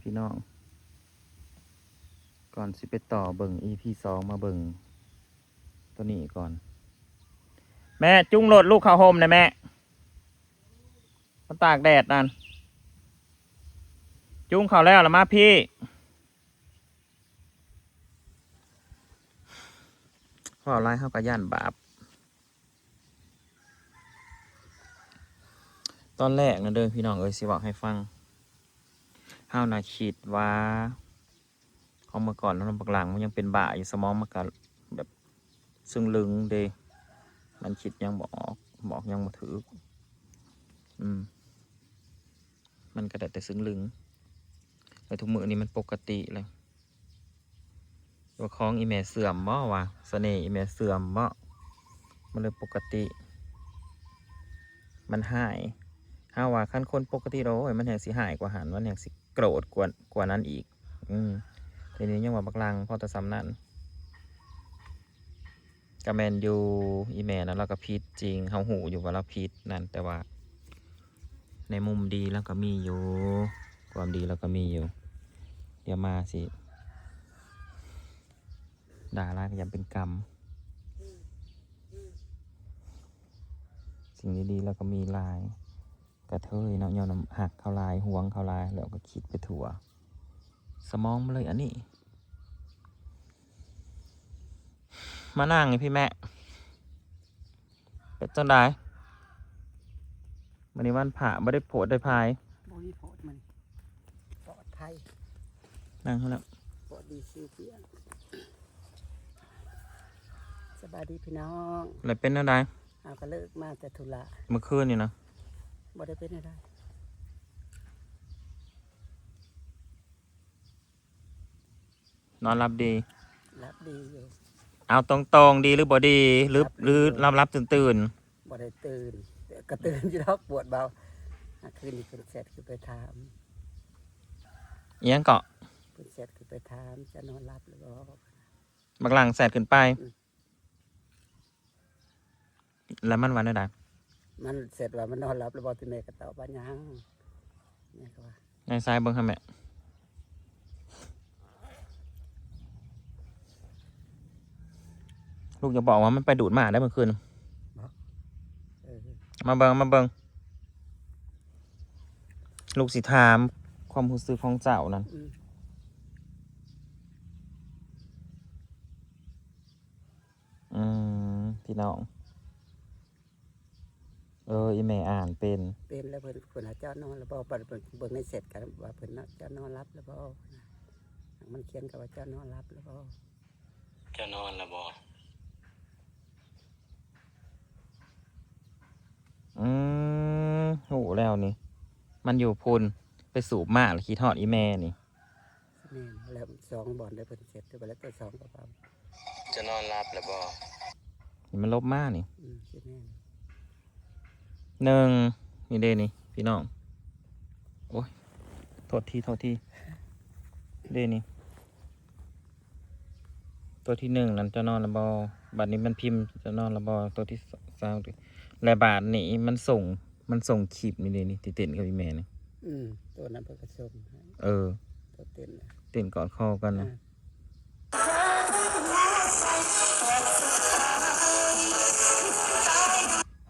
ພີ່ນ້ອງ ກ່ອນຊິໄປຕໍ່ເບິ່ງ ອີພີສອງ ມາເບິ່ງໂຕນີ້ກ່ອນ. ແມ່ ຈຸງລົດລູກເຂົ້າຮົ່ມແດ່ແມ່ ມັນຕາກແດດນັ້ນ. ຈຸງເຂົ້າແລ້ວລະມາພີ້. ເວົ້າຫຼາຍເຮົາກໍຢ້ານບາບ. ຕອນແລກນະເດີພີ່ນ້ອງເອີຍ ຊິເວົ້າໃຫ້ຟັງ. ເຮົານະຄິດວ່າ ຂອງເມື່ອກ່ອນນະ ບັກຫຼັງມັນຍັງເປັນບ້າຢູ່ ສະໝອງມັນກະແບບຊຶ້ງລຶງເດ ມັນຄິດຫຍັງບໍ່ອອກ ບອກຫຍັງບໍ່ຖືກ. ອືມ ມັນກະໄດ້ແຕ່ຊຶ້ງລຶງ ແລ້ວທຸກມື້ນີ້ມັນປົກກະຕິແລ້ວ. ວ່າຂອງອີ່ແມ່ເສື່ອມບໍ່ວະ ສະເໜ່ອີ່ແມ່ເສື່ອມບໍ່ ມັນເລີຍປົກກະຕິ ມັນຮ້າຍ. ເຮົາວ່າຄັນຄົນປົກກະຕິແລ້ວ ໂອ້ຍ ມັນແຮ່ງຊິຮ້າຍກວ່າຫັ້ນ ມັນແຮ່ງຊິໂກຣດກວ່າ ກວ່ານັ້ນອີກ. ອືມ ດຽວນີ້ຍັງວ່າບັກຫຼັງພໍແຕ່ສ່ຳນັ້ນ. ກະແມ່ນຢູ່ ອີ່ແມ່ນະ ລາວກະຜິດຈິງ ເຮົາຮູ້ຢູ່ວ່າລາວຜິດນັ້ນ ແຕ່ວ່າໃນມຸມດີລາວກະມີຢູ່ ຄວາມດີລາວກະມີຢູ່. ດຽວມາຊິດ່າຫຼາຍກະຢ້ານເປັນກຳ ສິ່ງດີໆລາວກະມີຫຼາຍ. ກະເທີຍເນາະ ຍ້ອນຮັກເຂົາຫຼາຍ ຫວງເຂົາຫຼາຍ ແລ້ວກໍຄິດໄປທົ່ວ ສະໝອງມັນເລີຍອັນນີ້. ມານັ່ງໃຫ້ພີ່ແມ່ ເປັນຈັ່ງໃດ? ມື້ນີ້ວັນພະ ບໍ່ໄດ້ໂພດໄດ້ພາຍ ບໍ່ມີໂພດມື້ນີ້ ປອດໄພ ນັ່ງຫັ້ນແຫຼະ ປອດດີຊິວເປຍ. ສະບາຍດີພີ່ນ້ອງ ແລ້ວເປັນແນວໃດ? ເຮົາກໍເລີກມາແຕ່ທຸລະ ເມື່ອຄືນນີ້ນະ ບໍ່ໄດ້ເປັນແນວໃດ ນອນຫຼັບດີ? ຫຼັບດີຢູ່. ເອົາຕົງໆ ດີຫຼືບໍ່ດີ ຫຼື ຫຼັບດີຢູ່ ຫຼືຫຼັບໆຕື່ນໆ? ບໍ່ໄດ້ຕື່ນ ແຕ່ກໍຕື່ນຢູ່ດອກ ປວດເບົາ. ມື້ຄືນນີ້ເພິ່ນແຊັດຂຶ້ນໄປຖາມ ອີ່ຫຍັງເກາະ? ເພິ່ນແຊັດຂຶ້ນໄປຖາມ ຈະນອນຫຼັບຫຼືບໍ່? ບັກຫຼັງແຊັດຂຶ້ນໄປ. ອືມ ແລ້ວມັນວ່າແນວໃດ? ມັນແຊັດວ່າມັນນອນຫຼັບແລ້ວບໍ່ ທີ່ແມ່ກໍຕອບວ່າຍັງ ແມ່ກໍວ່າ ໃນສາຍເບິ່ງໃຫ້ແມ່ ລູກຢ່າບອກວ່າມັນໄປດູດໝາໄດ້ເມື່ອຄືນ. ເອີ ມາເບິ່ງ ມາເບິ່ງ ລູກຊິຖາມຄວາມຮູ້ສຶກຂອງເຈົ້ານັ້ນ. ອືມ ອືມ ພີ່ນ້ອງ ເອີ ອີ່ແມ່ອ່ານເປັນ ເປັນແລ້ວ ເພິ່ນ ເພິ່ນວ່າເຈົ້ານອນແລ້ວບໍ່? ບັດເບິ່ງໃນແຊັດກັນວ່າເພິ່ນນອນ ເຈົ້ານອນຫຼັບແລ້ວບໍ່? ມັນຂຽນກັນວ່າເຈົ້ານອນຫຼັບແລ້ວບໍ່? ເຈົ້ານອນແລ້ວບໍ່? ອືມ ຮູ້ແລ້ວນີ້ ມັນຢູ່ພຸ້ນ ໄປສູບມາແລ້ວຄິດຮອດອີ່ແມ່ນີ້. ແມ່ນແລ້ວ ສອງບ່ອນໄດ້ເພິ່ນເຊັດໄປແລ້ວ ແຕ່ສອງກໍວ່າ ຈະນອນຫຼັບແລ້ວບໍ່? ນີ້ມັນລົບມານີ້. ອືມ ຊິແມ່ນ ໜຶ່ງ ນີ້ເດ້ນີ້ພີ່ນ້ອງ ໂອ້ຍ ໂທດທີ ໂທດທີ ເດ້ນີ້ ຕົວທີໜຶ່ງນັ້ນ ເຈົ້ານອນແລ້ວບໍ່? ບາດນີ້ມັນພິມ ເຈົ້ານອນແລ້ວບໍ່? ຕົວທີສອງ ແລະບາດນີ້ມັນສົ່ງ ມັນສົ່ງຄລິບນີ້ເດ້ນີ້ ທີ່ເຕັ້ນກັບອີ່ແມ່ນີ້. ອືມ ຕົວນັ້ນເພິ່ນກໍສົ່ງໃຫ້ ເອີ ຕົວເຕັ້ນນະ ເຕັ້ນກອດຄໍກັນນະ. ອ່າ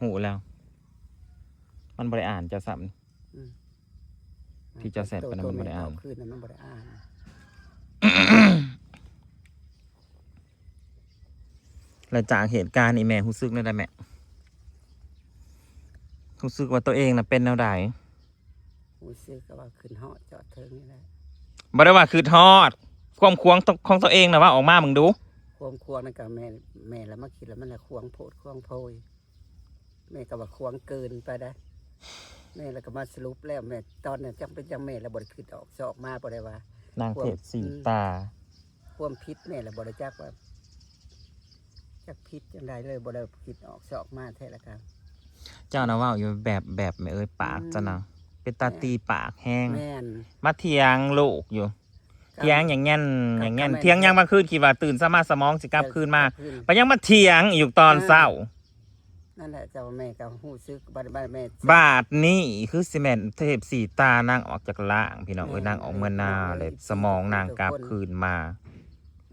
ຮູ້ແລ້ວ ມັນບໍ່ໄດ້ອ່ານເຈົ້າຊ້ຳ. ອືມ ທີ່ເຈົ້າແຊັດໄປນັ້ນມັນບໍ່ໄດ້ອ່ານ ຄືນນັ້ນມັນບໍ່ໄດ້ອ່ານ. ແລະຈາກເຫດການນີ້ແມ່ຮູ້ສຶກແນວໃດແມ່? ຮູ້ສຶກວ່າຕົວເອງນະເປັນແນວໃດ? ຮູ້ສຶກກໍວ່າຂຶ້ນຮອດຈອດເທິງນີ້ແຫຼະ. ບໍ່ໄດ້ວ່າຄິດຮອດ ຄວາມຂວາງຂອງຕົວເອງນະ ເວົ້າອອກມາເບິ່ງດູ. ຄວາມຂວາງນັ້ນກໍແມ່ນ ແມ່ນລະມາຄິດລະ ມັນລະຂວາງໂພດຂວາງໂພຍ. ແມ່ກໍວ່າຂວາງເກີນໄປໄດ໋ ແມ່ລະກໍມາສະຫຼຸບແລ້ວ ແມ່ຕອນນັ້ນຈັ່ງເປັນຈັ່ງ ແມ່ລະບໍ່ໄດ້ຄິດອອກຊອກມາ ບໍ່ໄດ້ວ່ານາງເທບສີຕາ ຄວາມຜິດແມ່ລະບໍ່ໄດ້ຈັກວ່າ ຈັກຜິດຈັ່ງໃດເລີຍ ບໍ່ໄດ້ຄິດອອກຊອກມາແທ້ລະກະ. ເຈົ້ານະເວົ້າຢູ່ແບບ ແບບແມ່ເອີຍ ປາກເຈົ້ານະ ອືມ ເປັນຕາຕີປາກແຮງ ແມ່ນ ມາຖຽງລູກຢູ່. ຖຽງຫຍັງແມ່ນ ຫຍັງແມ່ນ ຖຽງຫຍັງ ບາງຄືນຄິດວ່າຕື່ນເຊົ້າມາສະໝອງຊິກັບຄືນມາ ເອີ ກັບຄືນ ໄປຍັງມາຖຽງອີກຕອນເຊົ້າ. ນັ້ນແຫຼະ ເຈົ້າ ແມ່ກໍຮູ້ສຶກ ບັດ ບັດແມ່ ບາດນີ້ຄືຊິແມ່ນເທບສີຕານາງອອກຈາກຮ່າງ ພີ່ນ້ອງເອີຍ ແມ່ນ ນາງອອກເມືອນາ ເອີ ແລ້ວສະໝອງນາງກັບຄືນມາ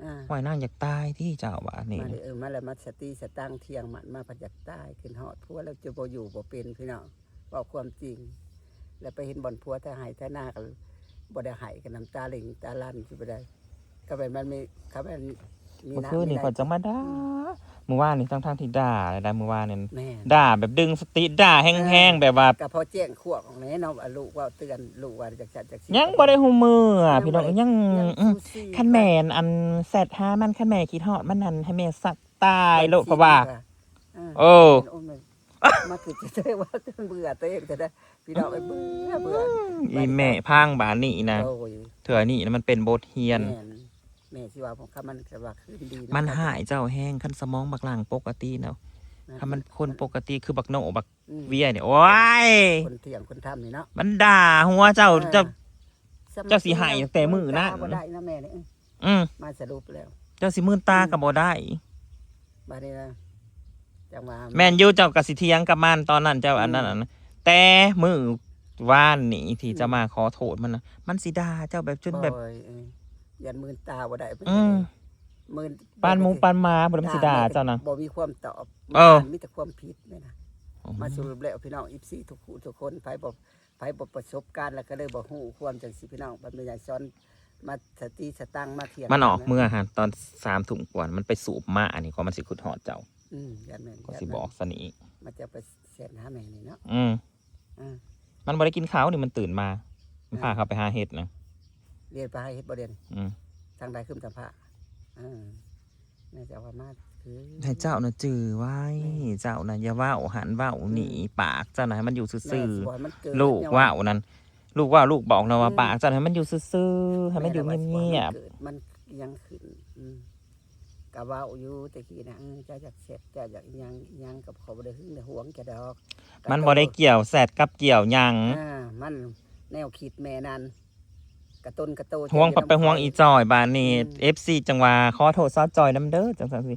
ອ່າ ຫ້ວຍ ນາງຢາກຕາຍຕິເຈົ້າ ບາດນີ້ ມາເດີ ເອີ ມາແລ້ວ ມາສະຕິສະຕັງ ທ່ຽງໝັ້ນມາ ພັດຢາກຕາຍ ຂຶ້ນຮອດຜົວແລ້ວ ຈະບໍ່ຢູ່ບໍ່ເປັນ ພີ່ນ້ອງ ເວົ້າຄວາມຈິງ ແລ້ວໄປເຫັນບ່ອນຜົວໄຖໄຮ່ໄຖນາ ກໍບໍ່ໄດ້ໄຫ້ ກໍນ້ຳຕາຫຼິ່ງຕາຫຼັ່ນ ຊິບໍ່ໄດ້ ກໍແມ່ນມັນມີ ກໍແມ່ນມີ ມື້ຄືນນີ້ຂ້ອຍຈັ່ງມາດ່າ ອືມ ມື້ວານນີ້ທັງໆທີ່ດ່າແລ້ວ ມື້ວານນີ້ ແມ່ນ ດ່າແບບດຶງສະຕິ ດ່າແຮງໆ ເອີ ແບບວ່າ ກໍພໍແຈ້ງຂວບອອກແດ່ເນາະ ວ່າລູກເວົ້າເຕືອນ ລູກວ່າຈັ່ງຊັ້ນຈັ່ງຊີ້ ຍັງບໍ່ໄດ້ຮູ້ເມືອ ກໍບໍ່ ພີ່ນ້ອງ ຍັງ ຍັງບໍ່ໄດ້ ຍັງ ອືມ ສູ້ຊີ ຄັນແມ່ນອັນແຊັດຫາມັນ ຄັນແມ່ຄິດຮອດມັນນັ້ນ ໃຫ້ແມ່ສັດຕາຍໂລດ ເພາະວ່າ ເອີ ເອີ ໂອ້ຍ ມາຄືຈະໄດ້ວ່າເບື່ອຕົວເອງແທ້ໆ ພີ່ນ້ອງເອີຍ ເບື່ອ ເບື່ອ ອືມ ອີແມ່ພັງບາດນີ້ນະ ໂອ້ຍ ເທື່ອນີ້ນະມັນເປັນບົດຮຽນ ແມ່ນ ແມ່ຊິວ່າຂອງຂ້າມັນກໍວ່າຄືນດີນະ ມັນຮ້າຍເຈົ້າແຮງ ຄັນສະໝອງບັກຫຼັ່ງປົກກະຕິນະ ແມ່ນ ຄັນມັນຄົນປົກກະຕິຄືບັກໂນບັກ ອືມ ເວຍນີ້ ໂອ້ຍ ຄົນທ່ຽງຄົນທຳນີ້ເນາະ ມັນດ່າຫົວເຈົ້າ ເອີ ເຈົ້າ ເຈົ້າຊິໃຫ້ຕັ້ງແຕ່ມື້ນັ້ນ ຕາບໍ່ໄດ້ນະແມ່ນີ້ ອືມ ມາສະຫຼຸບແລ້ວ ເຈົ້າຊິມື່ນຕາ ອືມ ກໍບໍ່ໄດ້ ບາດນີ້ນະ ຈັ່ງວ່າ ແມ່ນຢູ່ ເຈົ້າກໍຊິຖຽງກັບມັນຕອນນັ້ນ ເຈົ້າ ອືມ ອັນນັ້ນ ອັນນັ້ນ ແຕ່ມື້ວານນີ້ທີ່ ອືມ ເຈົ້າມາຂໍໂທດມັນນະ ມັນຊິດ່າເຈົ້າແບບຈົນແບບ ໂອ້ຍ ເອີ ຢ້ານມື່ນຕາບໍ່ໄດ້ ອືມ ມື່ນ ປານໝູປານໝາພຸ້ນ ມັນຊິດ່າເຈົ້ານະ ບໍ່ມີຄວາມຕອບ ເອີ ມີແຕ່ຄວາມຜິດແມ່ນນະ ອືມ ມາສະຫຼຸບແລ້ວ ພີ່ນ້ອງ ເອັຟຊີ ທຸກຜູ້ທຸກຄົນ ໃຜບໍ່ ໃຜບໍ່ປະສົບການແລ້ວກໍເລີຍບໍ່ຮູ້ຄວາມຈັ່ງຊີ້ ພີ່ນ້ອງ ບັດແມ່ຍາຍສອນມາສະຕິສະຕັງມາທ່ຽງ ມັນອອກເມືອຫັ້ນຕອນສາມທຸ່ມກວ່າ ມັນໄປສູບມ້ານີ້ ກໍມັນຊິຄິດຮອດເຈົ້າ ອືມ ຢ້ານແມ່ນ ກໍຊິບອກຊະນີ້ ມັນຈະໄປແຊດຫາແມ່ນີ້ເນາະ ອືມ ອືມ ມັນບໍ່ໄດ້ກິນເຂົ້ານີ້ ມັນຕື່ນມາ ມັນພາເຂົາໄປຫາເຫັດນະ ລຽນໄປຫາເຫັດບໍ່ດຽວນີ້ ອືມ ທາງໃດຄືມຕາພະ ເອີ ແມ່ເຈົ້າວ່າມາຄື ໃຫ້ເຈົ້ານະຈື່ໄວ້ ແມ່ ເຈົ້ານະຢ່າເວົ້າຫັ້ນເວົ້ານີ້ ອືມ ປາກເຈົ້ານະໃຫ້ມັນຢູ່ຊື່ໆ ແມ່ຊິບໍ່ໃຫ້ມັນເກີດ ລູກເວົ້ານັ້ນ ລູກເວົ້າ ລູກບອກນະວ່າ ອືມ ປາກເຈົ້າໃຫ້ມັນຢູ່ຊື່ໆ ໃຫ້ມັນຢູ່ງຽບໆ ແມ່ນແຫຼະວ່າຊິບໍ່ໃຫ້ມັນເກີດ ມັນຍັງຂຶ້ນ ອືມ ກໍເວົ້າຢູ່ແຕ່ກີ້ນະ ເອີ ເຈົ້າຢາກແຊດ ເຈົ້າຢາກອີ່ຫຍັງອີ່ຫຍັງ ກໍເຂົາບໍ່ໄດ້ຫຶງໄດ້ຫວງເຈົ້າດອກ ມັນບໍ່ໄດ້ກ່ຽວແຊດກັບກ່ຽວຫຍັງ ອ່າ ມັນແນວຄິດແມ່ນັ້ນ ກະຕົນກະໂຕ ຫວງ ເຈົ້າ ໄປຫວງອີ່ຈອຍ ບາດນີ້ ອືມ ເອັຟຊີ ຈັ່ງວ່າຂໍໂທດສາວຈອຍນຳເດີ ຈັ່ງຊັ້ນຊິ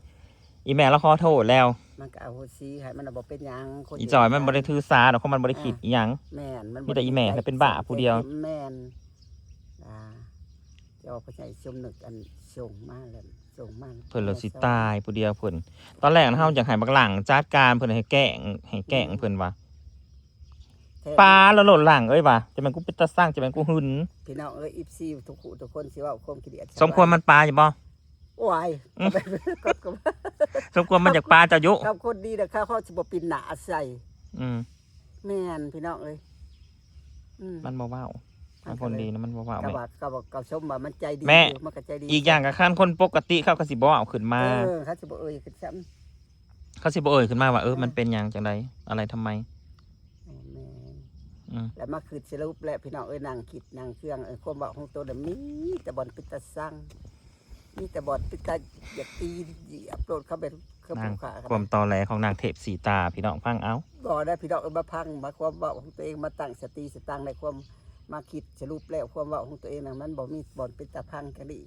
ອີ່ແມ່ລາວຂໍໂທດແລ້ວ ມັນກໍອະໂຫສິໃຫ້ ມັນນະບໍ່ເປັນຫຍັງ ຄົນ ອີ່ຈອຍມັນບໍ່ໄດ້ຖືສາດອກ ເພາະມັນບໍ່ໄດ້ຄິດ ອ່າ ອີ່ຫຍັງ ແມ່ນ ມັນບໍ່ໄດ້ ມີແຕ່ອີ່ແມ່ລະເປັນບ້າຜູ້ດຽວ ແມ່ນ ອ່າ ເຈົ້າພໍ່ໃຫຍ່ສົມນຶກອັນສົ່ງມາແລ້ວ ສົ່ງມາ ເພິ່ນລະຊິຕາຍຜູ້ດຽວເພິ່ນ ຕອນແລກນະ ອືມ ເຮົາຢາກໃຫ້ບັກຫຼັ່ງຈັດການເພິ່ນ ໃຫ້ແກ້ງ ໃຫ້ແກ້ງ ອືມ ເພິ່ນວ່າ ແທ້ ປາລະໂລດຫຼັ່ງເອີຍວ່າ ຈະແມ່ນກູເປັນຕາຊັງ ຈະແມ່ນກູຫຶງ ພີ່ນ້ອງເອີຍ ເອັຟຊີ ທຸກຜູ້ທຸກຄົນ ຊິເວົ້າຄວາມຄິດເຫັນ ສົມຄວນມັນປາຢູ່ບໍ່? ໂອ້ຍ ອືມ ກໍ ກໍ ສົມຄວນມັນຢາກປາເຈົ້າຢູ່ ກັບຄົນດີນະ ເຂົາ ເຂົາຊິບໍ່ປິ່ນໜ້າໃສ່ ອືມ ແມ່ນ ພີ່ນ້ອງເອີຍ ອືມ ມັນບໍ່ເວົ້າ ມັນຄົນດີນະ ມັນບໍ່ເວົ້າ ແມ່ ກໍວ່າ ກໍ ກໍສົມວ່າມັນໃຈດີ ແມ່ ຢູ່ ມັນກໍໃຈດີ ອີກຢ່າງກໍຄັນຄົນປົກກະຕິ ເຂົາກໍຊິບໍ່ເອົາຂຶ້ນມາ ເອີ ເຂົາຊິບໍ່ເອີ່ຍຂຶ້ນຊ້ຳ ເຂົາຊິບໍ່ເອີ່ຍຂຶ້ນມາວ່າ ເອີ ເອີ ມັນເປັນຫຍັງຈັ່ງໃດ ອະໄລ ທຳໄມ ແມ່ນ ອືມ ແລ້ວມາຄິດສະຫຼຸບແລ້ວ ພີ່ນ້ອງເອີຍ ນັ່ງຄິດນັ່ງເຄືອງ ເອີ ຄວາມເວົ້າຂອງໂຕນະ ມີແຕ່ບ່ອນເປັນຕາຊັງ ມີແຕ່ບ່ອນເປັນຕາຢາກຕີຢຽບໂລດ ເຂົາແບບ ເຂົາ ນາງ ຜູ້ຂ້າ ຄວາມຕໍແຫຼຂອງນາງເທບສີຕາ ພີ່ນ້ອງຟັງເອົາ ບໍ່ໄດ້ ພີ່ນ້ອງເອີຍ ມາຟັງ ມາຄວາມເວົ້າຂອງໂຕເອງ ມາຕັ້ງສະຕິສະຕັງໃນຄວາມ ມາຄິດສະຫຼຸບແລ້ວ ຄວາມເວົ້າຂອງໂຕເອງນັ້ນ ມັນບໍ່ມີບ່ອນເປັນຕາພັງກະດີ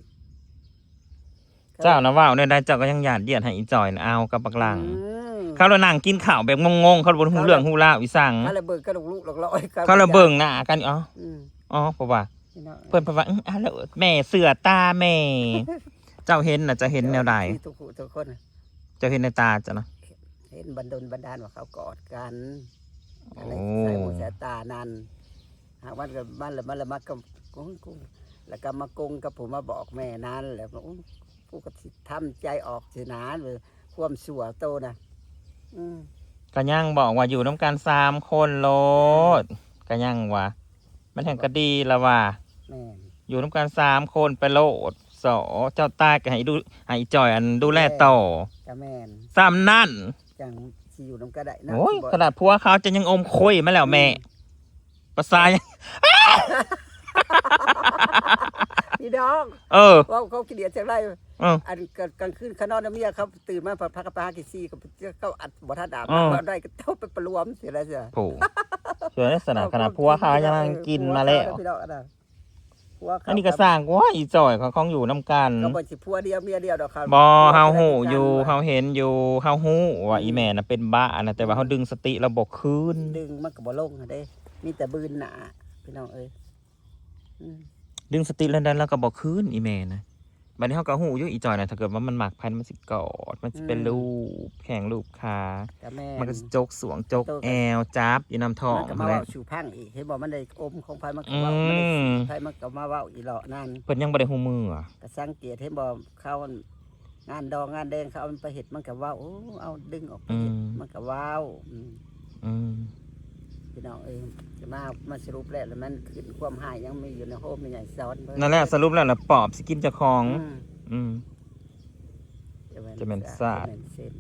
ເຈົ້ານະເວົ້າແນວໃດ ເຈົ້າກໍຍັງຢາດຢຽດໃຫ້ອີ່ຈອຍນະເອົາກັບບັກຫຼັ່ງ ອືມ ເຂົາລະນັ່ງກິນເຂົ້າແບບງົງໆ ເຂົາລະບໍ່ຮູ້ເລື່ອງຮູ້ລາວອີ່ສັງ ເຂົາລະເບິ່ງກັນລຸກໆຫຼອກໆ ເຂົາລະເບິ່ງໜ້າກັນ ເອົ້າ ອືມ ອໍ ເພາະວ່າ ພີ່ນ້ອງ ເພິ່ນ ເພິ່ນວ່າ ອືມ ອາ ແລ້ວແມ່ເຊື່ອຕາແມ່ ເຈົ້າເຫັນນະ ເຈົ້າເຫັນແນວໃດ ທຸກຜູ້ທຸກຄົນ ເຈົ້າເຫັນໃນຕາເຈົ້ານະ ເຫັນບັນດົນບັນດານວ່າເຂົາກອດກັນ ໂອ້ ໃສ່ຫູໃສ່ຕານັ້ນ ຫາກມັນກໍ ມັນລະ ມັນລະມາກໍ ໂອ້ຍ ກູ ແລ້ວກໍມາກົງກັບຜູ້ມາບອກແມ່ນັ້ນ ແລ້ວກໍ ໂອ້ ກູກໍຊິທຳໃຈອອກຊິນາ ຄວາມຊົ່ວໂຕນະ ອືມ ກໍຍັງບອກວ່າຢູ່ນຳກັນສາມຄົນໂລດ ອ່າ ກໍຍັງວ່າ ມັນແຮ່ງກະດີລະວ່າ ແມ່ນ ຢູ່ນຳກັນສາມຄົນໄປໂລດ ສ ເຈົ້າຕາຍກໍໃຫ້ດູ ໃຫ້ອີ່ຈອຍອັນດູແລຕໍ່ ກໍແມ່ນ ສ່ຳນັ້ນ ຈັ່ງຊິຢູ່ນຳກັນໄດ້ນະ ໂອ້ຍ ຊິບໍ່ ຂະໜາດຜົວເຂົາຈະຍັງອົມຄຸຍມາແລ້ວແມ່ ອືມ ພາສາຫຍັງ ພີ່ນ້ອງ ເອີ ເວົ້າເຂົາຂີ້ດຽດຈັ່ງໃດ ເອີ ອັນກາງ ກາງຄືນເຂົານອນນຳເມຍ ເຂົາຕື່ນມາ ພາກັນໄປຫາຂີ້ຊີ ເຂົາອັດບໍ່ທັນອາບນ້ຳ ເອີ ເວົ້າໄດ້ກໍເຈົ້າໄປປະລວມເສຍແລ້ວເສຍ ໂອ້ ເຊື່ອສະນະ ຂະໜາດຜົວເຂົາຍັງກິນມາແລ້ວ ພີ່ນ້ອງນະ ອັນນີ້ກໍສ້າງ ໂອ້ຍ ອີ່ຈ່ອຍ ເຂົາຄອງຢູ່ນຳກັນ ກໍບໍ່ຊິຜົວດຽວເມຍດຽວດອກ ເຂົາ ບໍ່ ເຮົາຮູ້ຢູ່ ເຮົາເຫັນຢູ່ ເຮົາຮູ້ວ່າ ອືມ ອີ່ແມ່ນະເປັນບ້ານະ ແຕ່ວ່າເຮົາ ອືມ ດຶງສະຕິລາວບໍ່ຄືນ ດຶງມັນກໍບໍ່ລົງຫັ້ນເດ້ ມີແຕ່ບືນໜ້າ ພີ່ນ້ອງເອີຍ ອືມ ດຶງສະຕິລາວໄດ້ ລາວກໍບໍ່ຄືນ ອີ່ແມ່ນະ. ບັດນີ້ເຮົາກໍຮູ້ຢູ່ ອີ່ຈ່ອຍນະ ຖ້າເກີດວ່າມັນມັກໃຜ ມັນຊິກອດ ມັນຊິໄປ ອືມ ລູບແຂ້ງລູບຂາ ກໍແມ່ນ ມັນກໍຊິຈົກສວງຈົກແອວ ຈັບຢູ່ນຳທ້ອງ ມັນກໍມາເວົ້າສູ່ພັງອີກ ເຫັນບໍ່ ມັນໄດ້ອົມຂອງໃຜ ມັນກໍເວົ້າ ອືມ ມັນໄດ້ສີໃຜ ມັນກໍມາເວົ້າອີ່ເລາະນັ້ນ ເພິ່ນຍັງບໍ່ໄດ້ຮູ້ເມືອ ກໍສັງເກດເຫັນບໍ່ ເຂົາ ງານດອງງານແດງເຂົາເອົາມັນໄປເຮັດ ມັນກໍເວົ້າ ໂອ້ ເອົາດຶງອອກໄປເຮັດ ອືມ ມັນກໍເວົ້າ ອືມ ອືມ ພີ່ນ້ອງເອີຍ ຈະມາ ມາສະຫຼຸບແລ້ວ ແລ້ວມັນຂຶ້ນຄວາມຮ້າຍ ຍັງມີຢູ່ໃນໂຮມແມ່ໃຫຍ່ສອນເບິ່ງ ນັ້ນແຫຼະ ສະຫຼຸບແລ້ວລະປອບຊິກິນເຈົ້າຂອງ ອືມ ອືມ ຈະແມ່ນຊາດ ຈະແມ່ນເສັ້ນ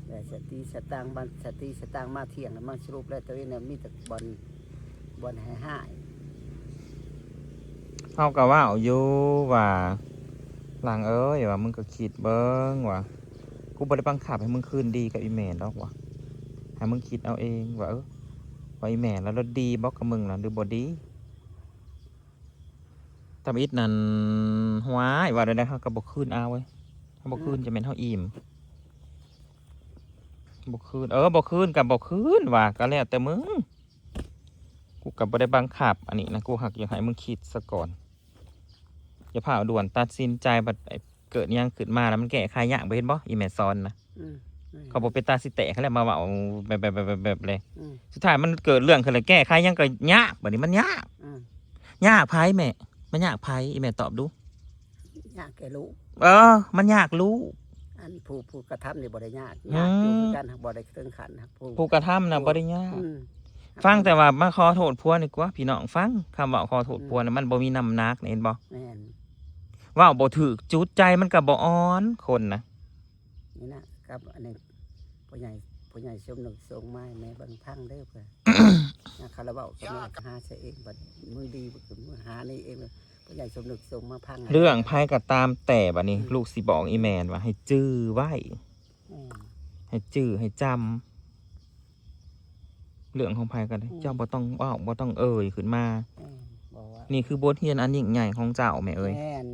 ແລະສະຕິສະຕັງ ບັນ ສະຕິສະຕັງມາທ່ຽງ ແລ້ວມາສະຫຼຸບແລ້ວ ຕົວເອງນະມີແຕ່ບ່ອນ ບ່ອນຮ້າຍໆ ເຮົາກໍເວົ້າຢູ່ວ່າ ຫຼັງເອີຍ ວ່າມຶງກໍຄິດເບິ່ງວ່າ ກູບໍ່ໄດ້ບັງຄັບໃຫ້ມຶງຄືນດີກັບອີ່ແມ່ດອກວ່າ ໃຫ້ມຶງຄິດເອົາເອງວ່າ ເອີ ວ່າອີ່ແມ່ລະລົດດີບໍ່ກັບມຶງນະ ຫຼືບໍ່ດີ. ທຳອິດນັ້ນ ຫວາຍ ວ່າແນວໃດເຮົາກໍບໍ່ຄືນເອົາເວີຍ ເຮົາບໍ່ຄືນ ອືມ ຈະແມ່ນເຮົາອີ່ມ ບໍ່ຄືນ ເອີ ບໍ່ຄືນກໍບໍ່ຄືນວ່າ ກໍແລ້ວແຕ່ມຶງ ກູກໍບໍ່ໄດ້ບັງຄັບ ອັນນີ້ນະ ກູຫາກຢາກໃຫ້ມຶງຄິດສາກ່ອນ ຢ່າຟ້າວດ່ວນຕັດສິນໃຈ ບັດ ເກີດຫຍັງຂຶ້ນມາແລ້ວມັນແກ້ໄຂຍາກ ບໍ່ເຫັນບໍ່ ອີ່ແມ່ສອນນະ ອືມ ເຂົາບໍ່ເປັນຕາຊິແຕກຫັ້ນແຫຼະ ມາເວົ້າແບບ ແບບ ແບບ ແບບເລີຍ ອືມ ສຸດທ້າຍມັນເກີດເລື່ອງຂຶ້ນແລ້ວ ແກ້ໄຂຫຍັງກໍຍາກ ບັດນີ້ມັນຍາກ ອືມ ຍາກໃຜແມ່ ມັນຍາກໃຜ ອີ່ແມ່ຕອບດູ ຍາກແກ່ລູກ ເອີ ມັນຍາກລູກ ອັນຜູ້ ຜູ້ກະທຳນີ້ບໍ່ໄດ້ຍາກ ອືມ ຍາກຢູ່ຄືກັນ ຫາກບໍ່ໄດ້ເຖິງຂັ້ນ ຫາກຜູ້ ຜູ້ກະທຳນະບໍ່ໄດ້ຍາກ ອືມ ຟັງແຕ່ວ່າມາຂໍໂທດຜົວນີ້ກວ່າ ພີ່ນ້ອງຟັງ ຄຳເວົ້າຂໍໂທດຜົວ ອືມ ນະ ມັນບໍ່ມີນ້ຳໜັກ ເຫັນບໍ່ ແມ່ນ ເວົ້າບໍ່ຖືກຈຸດ ໃຈມັນກໍບໍ່ອ່ອນ ຄົນນະ ນີ້ນະ ກັບອັນນີ້ ພໍ່ໃຫຍ່ ພໍ່ໃຫຍ່ສົມນຶກສົ່ງມາໃຫ້ແມ່ເບິ່ງພັງເດີ ເພື່ອ ຍາມຄາລາເວົ້າກັບແມ່ຫາໃສ່ເອງ ບັດມື້ດີມື້ຫານີ້ເອງ ພໍ່ໃຫຍ່ສົມນຶກສົ່ງມາພັງ ເລື່ອງໃຜກໍຕາມແຕ່ ບັດນີ້ ອືມ ລູກຊິບອກອີ່ແມ່ວ່າໃຫ້ຈື່ໄວ້ ແມ່ນ ໃຫ້ຈື່ໃຫ້ຈຳ ເລື່ອງຂອງໃຜກໍໄດ້ ອືມ ເຈົ້າບໍ່ຕ້ອງເວົ້າ ບໍ່ຕ້ອງເອີ່ຍຂຶ້ນມາ ແມ່ນ ບໍ່ວ່າ ນີ້ຄືບົດຮຽນອັນຍິ່ງໃຫຍ່ຂອງເຈົ້າແມ່ເອີຍ ແມ່ນ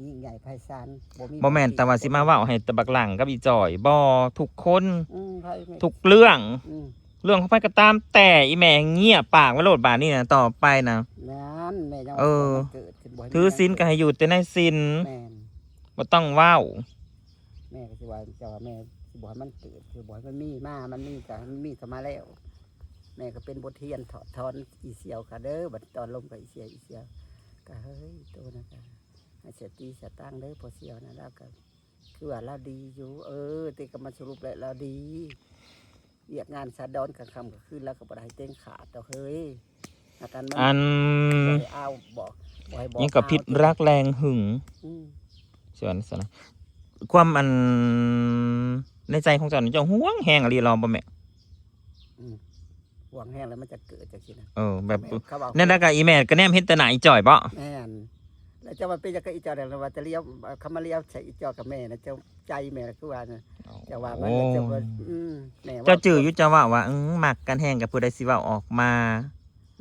ຍິ່ງໃຫຍ່ໄພສານ ບໍ່ມີ ບໍ່ແມ່ນແຕ່ວ່າຊິມາເວົ້າໃຫ້ແຕ່ບັກຫຼັ່ງກັບອີ່ຈ່ອຍ ບໍ່ ທຸກຄົນ ອືມ ໃຜ ທຸກເລື່ອງ ອືມ ເລື່ອງຂອງໃຜກໍຕາມແຕ່ ອີ່ແມ່ງຽບປາກໄວ້ໂລດບາດນີ້ນະ ຕໍ່ໄປນະ ນັ້ນແມ່ຍັງວ່າ ເອີ ມັນເກີດຂຶ້ນ ບໍ່ໃຫ້ ຖືສິນກໍໃຫ້ຢູ່ແຕ່ໃນສິນ ແມ່ນ ບໍ່ຕ້ອງເວົ້າ ແມ່ກໍຊິວ່າ ເຈົ້າວ່າແມ່ຊິບໍ່ໃຫ້ມັນເກີດ ຄືບໍ່ໃຫ້ມັນມີມາ ມັນມີກໍໃຫ້ມັນມີເຂົ້າມາແລ້ວ ແມ່ກໍເປັນບົດຮຽນຖອດຖອນອີ່ສ່ຽວກະເດີ ບັດຕອນລົມກໍອີ່ສ່ຽວ ອີ່ສ່ຽວ ກະເຮີ້ຍ ໂຕນັ້ນກະໃຫ້ສະຕິສະຕັງເດີ ພໍ່ສ່ຽວນະ ລາວກະຄືວ່າລາວດີຢູ່ ເອີ ແຕ່ກໍມາສະຫຼຸບແລ້ວລາວດີ ວຽກງານຊາດອນກາງຄ່ຳກາງຄືນ ລາວກໍບໍ່ໄດ້ໃຫ້ເຕັງຂາດດອກເຮີ້ຍ ອາການມັນ ອັນ ບໍ່ໃຫ້ເອົາ ບໍ່ ບໍ່ໃຫ້ບອກ ຍັງກໍຜິດ ເອົາ ລັກແລງຫຶງ ອືມ ສ່ວນຊັ້ນນະ ຄວາມອັນ ໃນໃຈຂອງເຈົ້ານີ້ ເຈົ້າຫວງແຮງອີ່ຫຼີລອບໍ່ແມ່? ອືມ ຫວງແຮງແລ້ວມັນຈະເກີດຈັ່ງຊີ້ນະ ເອີ ແບບ ແມ່ນ ເຂົາເວົ້າ ແນວໃດກໍອີ່ແມ່ກໍແນມເຫັນແຕ່ໜ້າອີ່ຈ່ອຍບໍ? ແມ່ນ ແລ້ວເຈົ້າວ່າເປັນຫຍັງກັບອີ່ຈ່ອຍ ແລ້ວວ່າຈະລ້ຽວ ເຂົາມາລ້ຽວໃສ່ອີ່ຈ່ອຍກັບແມ່ນະ ເຈົ້າ ໃຈແມ່ນະຄືວ່ານະ ເຈົ້າວ່າມັນ ໂອ້ ເຈົ້າວ່າ ອືມ ແມ່ເວົ້າ ເຈົ້າຈື່ຢູ່ ເຈົ້າເວົ້າວ່າ ອືມ ມັກກັນແຮງ ກໍຜູ້ໃດຊິເວົ້າອອກມາ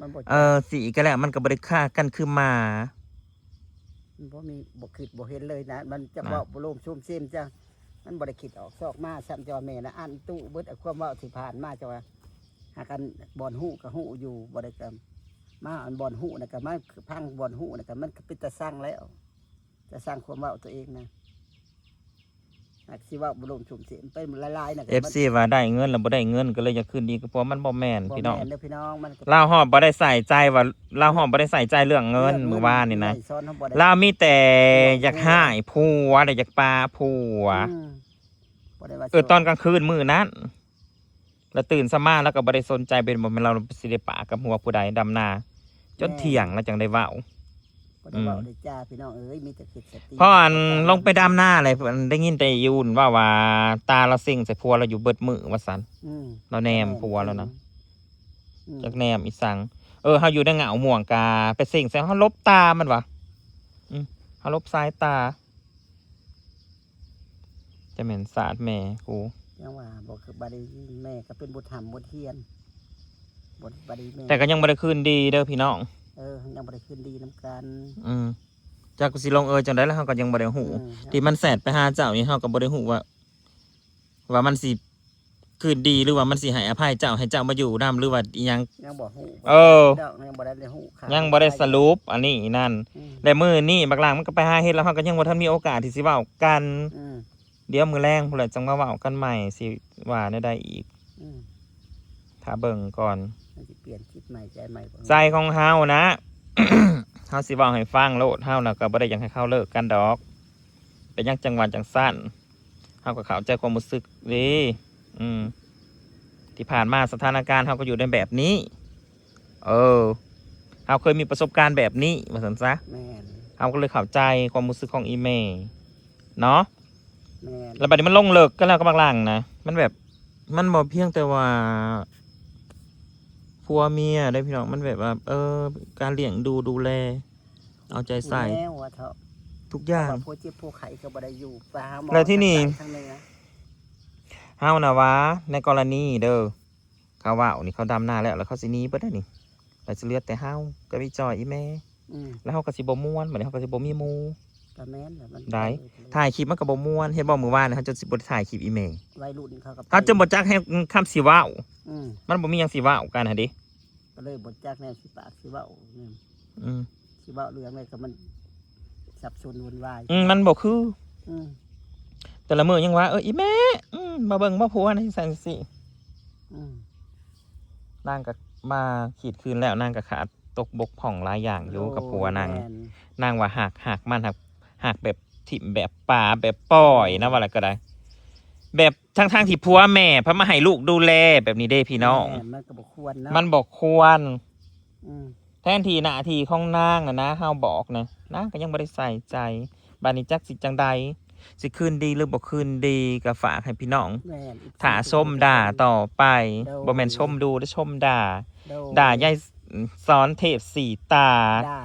ມັນບໍ່ ເອີ ຊິກໍແລ້ວ ມັນກໍບໍ່ໄດ້ຄາກັນຄືໝາ ມັນບໍ່ມີ ບໍ່ຄິດບໍ່ເຫັນເລີຍນະ ມັນຈະ ນະ ເວົ້າໂລມໂຊມເຊມ ເຈົ້າ ມັນບໍ່ໄດ້ຄິດອອກຊອກມາຊ້ຳ ເຈົ້າວ່າແມ່ນະ ອັນຕຸເບິດ ຄວາມເວົ້າທີ່ຜ່ານມາ ເຈົ້າວ່າ ຫາກັນ ບ່ອນຮູ້ກໍຮູ້ຢູ່ ບໍ່ໄດ້ກໍມາ ອັນບ່ອນຮູ້ນະ ກໍມາພັງ ບ່ອນຮູ້ນະ ກໍມັນກໍເປັນຕາຊັງແລ້ວ ຕາຊັງຄວາມເວົ້າຕົວເອງນະ ຫາກຊິເວົ້າບໍ່ລົງຊຸມເສມໄປຫຼາຍໆນະ ເອັຟຊີວ່າໄດ້ເງິນແລ້ວບໍ່ໄດ້ເງິນ ກໍເລີຍຢາກຄືນດີກັບຜົວ ມັນບໍ່ແມ່ນ ບໍ່ ພີ່ນ້ອງ ແມ່ນເດີພີ່ນ້ອງ ມັນກໍ ລາວຮອດບໍ່ໄດ້ໃສ່ໃຈວ່າ ລາວຮອດບໍ່ໄດ້ໃສ່ໃຈເລື່ອງເງິນ ເລື່ອງເງິນ ມື້ວານນີ້ນະ ໃນສອນເຮົາບໍ່ໄດ້ ລາວມີແຕ່ຢາກຮ້າຍຜົວ ແລະ ຢາກປາຜົວ ອືມ ບໍ່ໄດ້ວ່າ ເອີ ຕອນກາງຄືນມື້ນັ້ນ ລະຕື່ນເຊົ້າມາລະກໍບໍ່ໄດ້ສົນໃຈ ເປັນບໍ່ແມ່ນລາວຊິໄດ້ປາກັບຫົວຜູ້ໃດ ດຳນາຈົນ ແມ່ນ ທ່ຽງລະຈັ່ງໄດ້ເວົ້າ ບໍ່ໄດ້ເວົ້າ ອືມ ໄດ້ຈາ ພີ່ນ້ອງເອີຍ ມີແຕ່ຄິດສະຕິ ເພາະອັນລົງໄປດຳນາແຫຼະ ໄດ້ຍິນແຕ່ອີອຸ່ນເວົ້າວ່າ ຕາລາວເສັງໃສ່ຜົວລາວຢູ່ເບິດມື້ວ່າຊັ້ນ ອືມ ລາວແນມຜົວລາວນະ ອືມ ຈັກແນມອີສັງ ເອີ ເຮົາຢູ່ໃນເຫງົ້າມ່ວງກະໄປເສັງໃສ່ ເຮົາຫຼົບຕາມັນວ່າ ອືມ ເຮົາຫຼົບສາຍຕາ ຈະແມ່ນສາດແມ່ກູ ຍັງວ່າບໍ່ຄື ບາດນີ້ແມ່ກໍເປັນບົດຮ່ຳບົດຮຽນ ບົດ ບາດນີ້ແມ່ ແຕ່ກໍຍັງບໍ່ໄດ້ຄືນດີເດີພີ່ນ້ອງ ເອີ ບໍ່ໄດ້ຄືນດີນຳກັນ. ອືມ ຈັກຊິລົງເອີຍຈັ່ງໃດ ແລ້ວເຮົາກໍຍັງບໍ່ໄດ້ຮູ້ ອືມ ທີ່ມັນແຊັດໄປຫາເຈົ້ານີ້ ເຮົາກໍບໍ່ໄດ້ຮູ້ວ່າ ວ່າມັນຊິຄືນດີ ຫຼືວ່າມັນຊິໃຫ້ອະໄພເຈົ້າ ໃຫ້ເຈົ້າມາຢູ່ນຳ ຫຼືວ່າອີ່ຫຍັງ ຍັງບໍ່ຮູ້ ເອີ ດອກ ຍັງບໍ່ໄດ້ ໄດ້ຮູ້ຂ່າວ ຍັງບໍ່ໄດ້ສະຫຼຸບອັນນີ້ນັ້ນ ອືມ ແລະມື້ນີ້ບັກຫຼາງມັນກໍໄປຫາເຮັດ ແລ້ວເຮົາກໍຍັງບໍ່ທັນມີໂອກາດທີ່ຊິເວົ້າກັນ ອືມ ດຽວມື້ແລງພຸ້ນແຫຼະ ຈັ່ງມາເວົ້າກັນໃໝ່ ຊິວ່າແນວໃດອີກ ອືມ ຖ້າເບິ່ງກ່ອນ ມັນຊິປ່ຽນຈິດໃໝ່ໃຈໃໝ່ບໍ່ ໃຈຂອງເຮົານະ ເຮົາຊິເວົ້າໃຫ້ຟັງໂລດ ເຮົານະກໍບໍ່ໄດ້ຢາກໃຫ້ເຂົາເລີກກັນດອກ ເປັນຫຍັງຈັ່ງວ່າຈັ່ງຊັ້ນ ເຮົາກໍເຂົ້າໃຈຄວາມຮູ້ສຶກເດ້ ອືມ ທີ່ຜ່ານມາສະຖານະການເຮົາກໍຢູ່ໃນແບບນີ້ ເອີ ເຮົາເຄີຍມີປະສົບການແບບນີ້ວ່າຊັ້ນຊະ ແມ່ນ ເຮົາກໍເລີຍເຂົ້າໃຈຄວາມຮູ້ສຶກຂອງອີ່ແມ່ເນາະ ແມ່ນ ແລ້ວບັດນີ້ມັນລົງເລິກກັນແລ້ວກັບບັກຫຼັງນະ ມັນແບບ ມັນບໍ່ພຽງແຕ່ວ່າຜົວເມຍເດ້ພີ່ນ້ອງ ມັນແບບວ່າ ເອີ ການລ້ຽງດູດູແລ ເອົາໃຈໃສ່ ແນວວ່າເຖາະ ທຸກຢ່າງ ເພາະວ່າຜົວເຈັບຜົວໄຂ້ກໍບໍ່ໄດ້ຢູ່ ໄປຫາໝໍ ແລ້ວທີນີ້ ທາງໃຕ້ທາງເໜືອ ເຮົານະວ່າ ໃນກໍລະນີເດີ ເຂົາເວົ້ານີ້ ເຂົາດຳນາແລ້ວ ແລ້ວເຂົາຊິໜີເບິດໄດ໋ນີ້ ແລ້ວຊິເຫຼືອແຕ່ເຮົາກັບອີ່ຈ່ອຍ ອີ່ແມ່ ອືມ ແລ້ວເຮົາກໍຊິບໍ່ມ່ວນ ບັດນີ້ເຮົາກໍຊິບໍ່ມີໝູ່ ກໍແມ່ນແຫຼະ ມັນ ໄດ້ ເອີ ຖ່າຍຄລິບມັນກໍບໍ່ມ່ວນ ເຫັນບໍ່ ມື້ວານນີ້ເຮົາຈົນຊິບໍ່ໄດ້ຖ່າຍຄລິບອີ່ແມ່ ໄວລຸ້ນເຂົາກໍ ເຮົາຈົນບໍ່ຈັກແຮງຄຳຊິເວົ້າ ອືມ ມັນບໍ່ມີຫຍັງຊິເວົ້າກັນຫັ້ນເດ ກໍເລີຍບໍ່ຈັກແນວຊິປາກຊິເວົ້າ ອືມ ອືມ ຊິເວົ້າເລື່ອງໃດກໍມັນສັບສົນວຸ່ນວາຍ ອືມ ມັນບໍ່ຄື ອືມ ແຕ່ລະມື້ຍັງວ່າ ເອີ ອີ່ແມ່ ອືມ ມາເບິ່ງບໍ່ຜົວ ຈັ່ງຊັ້ນຈັ່ງຊີ້ ອືມ ນາງກໍມາຂີດຄືນແລ້ວ ນາງກໍຂາດຕົກບົກຜ່ອງຫຼາຍຢ່າງຢູ່ ໂດຍ ກັບຜົວນາງ ແມ່ນ ນາງວ່າຮັກ ຮັກມັນ ຮັກ ຮັກແບບຖິ້ມ ແບບປາ ແບບປ່ອຍນະ ວ່າແລ້ວກໍໄດ້ ແບບ ທັງໆທີ່ຜົວແມ່ເພິ່ນມາໃຫ້ລູກດູແລແບບນີ້ເດ້ພີ່ນ້ອງ ແມ່ນ ມັນກໍບໍ່ຄວນເນາະ ມັນບໍ່ຄວນ ອືມ ແທນທີ່ໜ້າທີ່ຂອງນາງນະນະ ເຮົາບອກນະ ນາງກໍຍັງບໍ່ໄດ້ໃສ່ໃຈ ບາດນີ້ຈັກຊິຈັ່ງໃດ ຊິຄືນດີຫຼືບໍ່ຄືນດີ ກໍຝາກໃຫ້ພີ່ນ້ອງ ແມ່ນ ຖ້າຊົມດ່າຕໍ່ໄປ ໂດຍ ບໍ່ແມ່ນຊົມດູເດ້ ຊົມດ່າ ໂດຍ ດ່າຍາຍສອນເທບສີຕາ ດ່າ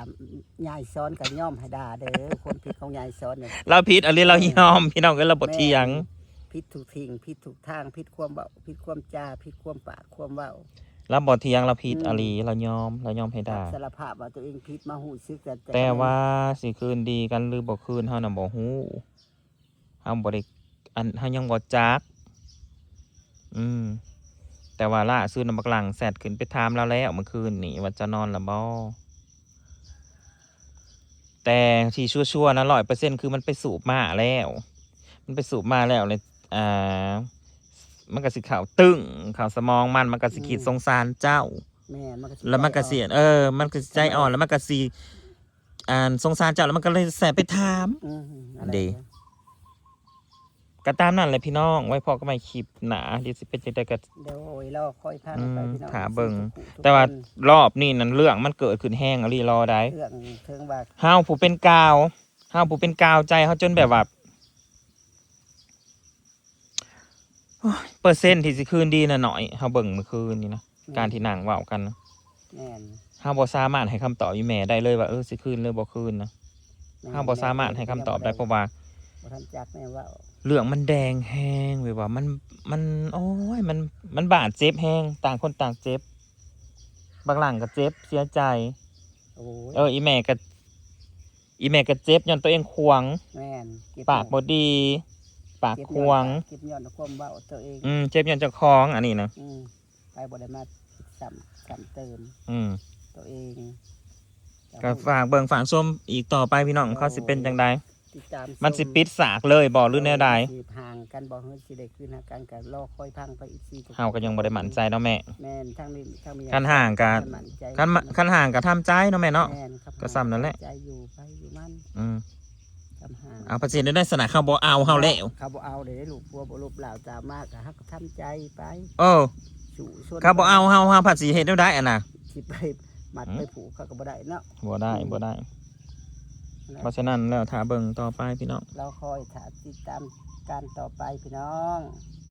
ຍາຍສອນກໍຍອມໃຫ້ດ່າເດີ ຄວາມຜິດຂອງຍາຍສອນນີ້ ລາວຜິດອີ່ຫຼີ ເອີ ລາວຍອມ ພີ່ນ້ອງເອີຍ ລາວບໍ່ຖຽງ ແມ່ນ ຜິດທຸກສິ່ງ ຜິດທຸກທາງ ຜິດຄວາມເວົ້າ ຜິດຄວາມຈາ ຜິດຄວາມປາກຄວາມເວົ້າ ລາວບໍ່ຖຽງ ລາວຜິດ ອືມ ອີ່ຫຼີ ລາວຍອມ ລາວຍອມໃຫ້ດ່າ ລາວສາລະພາບວ່າຕົວເອງຜິດ ມາຮູ້ສຶກ ແຕ່ ແຕ່ວ່າຊິຄືນດີກັນຫຼືບໍ່ຄືນ ເຮົານະບໍ່ຮູ້ ເຮົາບໍ່ໄດ້ ອັນ ເຮົາຍັງບໍ່ຈັກ ອືມ ແຕ່ວ່າລ່າສຸດນະ ບັກຫຼັງແຊັດຂຶ້ນໄປຖາມລາວແລ້ວ ມື້ຄືນນີ້ວ່າເຈົ້ານອນລະບໍ່? ແຕ່ທີ່ຊັວໆນະ ຮ້ອຍເປີເຊັນ ຄືມັນໄປສູບມ້າແລ້ວ ມັນໄປສູບມ້າແລ້ວ ແລ້ວ ອ່າ ມັນກໍຊິເຂົ້າຕຶ້ງ ເຂົ້າສະໝອງມັນ ມັນກໍຊິຄິດ ອືມ ສົງສານເຈົ້າ ແມ່ນ ມັນກໍຊິ ແລ້ວມັນກໍຊິ ໃຈອ່ອນ ເອີ ມັນກໍຊິໃຈອ່ອນ ແລ້ວມັນກໍຊິ ອັນ ສົງສານເຈົ້າ ແລ້ວມັນກໍເລີຍແຊໄປຖາມ ອືມ ອັນເດ ນັ້ນແຫຼະ ກໍຕາມນັ້ນແຫຼະພີ່ນ້ອງ ໄວ້ພໍ້ກັນໃໝ່ຄລິບໜ້າ ເດ ຊິເປັນຈັ່ງໃດກໍ ໂດຍ ລໍຄອຍຟັງ ອືມ ໄປພີ່ນ້ອງ ຖ້າເບິ່ງ ແຕ່ວ່າຮອບນີ້ນັ້ນ ເລື່ອງມັນເກີດຂຶ້ນແຮງອີ່ຫຼີ ລໍໄດ້ ເລື່ອງເຖິງວ່າ ເຮົາຜູ້ເປັນກ່າວ ເຮົາຜູ້ເປັນກ່າວ ໃຈເຮົາຈົນແບບວ່າ ໂອ້ຍ ເປີເຊັນທີ່ຊິຄືນດີນະໜ້ອຍ ເຮົາເບິ່ງມື້ຄືນນີ້ນະ ແມ່ນ ການທີ່ນັ່ງເວົ້າກັນນະ ແມ່ນ ເຮົາບໍ່ສາມາດໃຫ້ຄຳຕອບອີ່ແມ່ໄດ້ເລີຍວ່າ ເອີ ຊິຄືນຫຼືບໍ່ຄືນນະ ແມ່ນ ເຮົາບໍ່ສາມາດໃຫ້ຄຳຕອບໄດ້ ແມ່ນ ເພາະວ່າ ບໍ່ທັນຈັກແນວເວົ້າ ເລື່ອງມັນແດງແຮງ ແບບວ່າມັນ ມັນ ໂອ້ຍ ມັນ ມັນບາດເຈັບແຮງ ຕ່າງຄົນຕ່າງເຈັບ ບັກຫຼັງກໍເຈັບ ເສຍໃຈ ໂອ້ຍ ເອີ ອີ່ແມ່ກໍ ອີ່ແມ່ກໍເຈັບຍ້ອນຕົວເອງຂວາງ ແມ່ນ ເຈັບ ປາກບໍ່ດີ ປາກຂວາງ ເຈັບຍ້ອນປາກ ເຈັບຍ້ອນຄວາມເວົ້າຕົວເອງ ອືມ ເຈັບຍ້ອນເຈົ້າຂອງ ອັນນີ້ນະ ອືມ ໄປບໍ່ໄດ້ມາຜິດຊ້ຳ ຊ້ຳເຕີມ ອືມ ຕົວເອງ ກໍຝາກເບິ່ງຝາກຊົມອີກຕໍ່ໄປພີ່ນ້ອງ ໂດຍ ເຂົາຊິເປັນຈັ່ງໃດ ຕິດຕາມຊົມ ມັນຊິປິດສາກເລີຍບໍ່ ຫຼືແນວໃດ ຊິຫ່າງກັນບໍ່ ຫຼືຊິໄດ້ຄືນຫາກັນ ກໍລໍຄອຍຟັງໄປອີກ ເຮົາກໍຍັງບໍ່ໄດ້ໝັ້ນໃຈເນາະແມ່ ແມ່ນ ທາງນີ້ ທາງນີ້ ຄັນຫ່າງກໍ ຄັນໝັ້ນໃຈ ຄັນ ຄັນຫ່າງກໍທຳໃຈເນາະແມ່ເນາະ ແມ່ນ ກໍສ່ຳນັ້ນແຫຼະ ໃຈຢູ່ໄປຢູ່ມັນ ອືມ ຄັນຫ່າງ ເອົາ ປະເທດໃດສະນະ ເຂົາບໍ່ເອົາເຮົາແລ້ວ ເຂົາບໍ່ເອົາເດ້ ລູກຜົວບໍ່ລົບລາວຕາມມາ ກໍຮັກກໍທຳໃຈໄປ ເອີ ສູ້ຊົນ ເຂົາບໍ່ເອົາເຮົາ ເຮົາພັດຊິເຮັດແນວໃດອັນນະ ຊິໄປມັດ ຫືມ ໄປຜູກເຂົາກໍບໍ່ໄດ້ເນາະ ບໍ່ໄດ້ ອືມ ບໍ່ໄດ້ ນັ້ນແຫຼະ ເພາະສະນັ້ນແລ້ວ ຖ້າເບິ່ງຕໍ່ໄປພີ່ນ້ອງ ລໍຄອຍຖ້າຕິດຕາມການຕໍ່ໄປພີ່ນ້ອງ.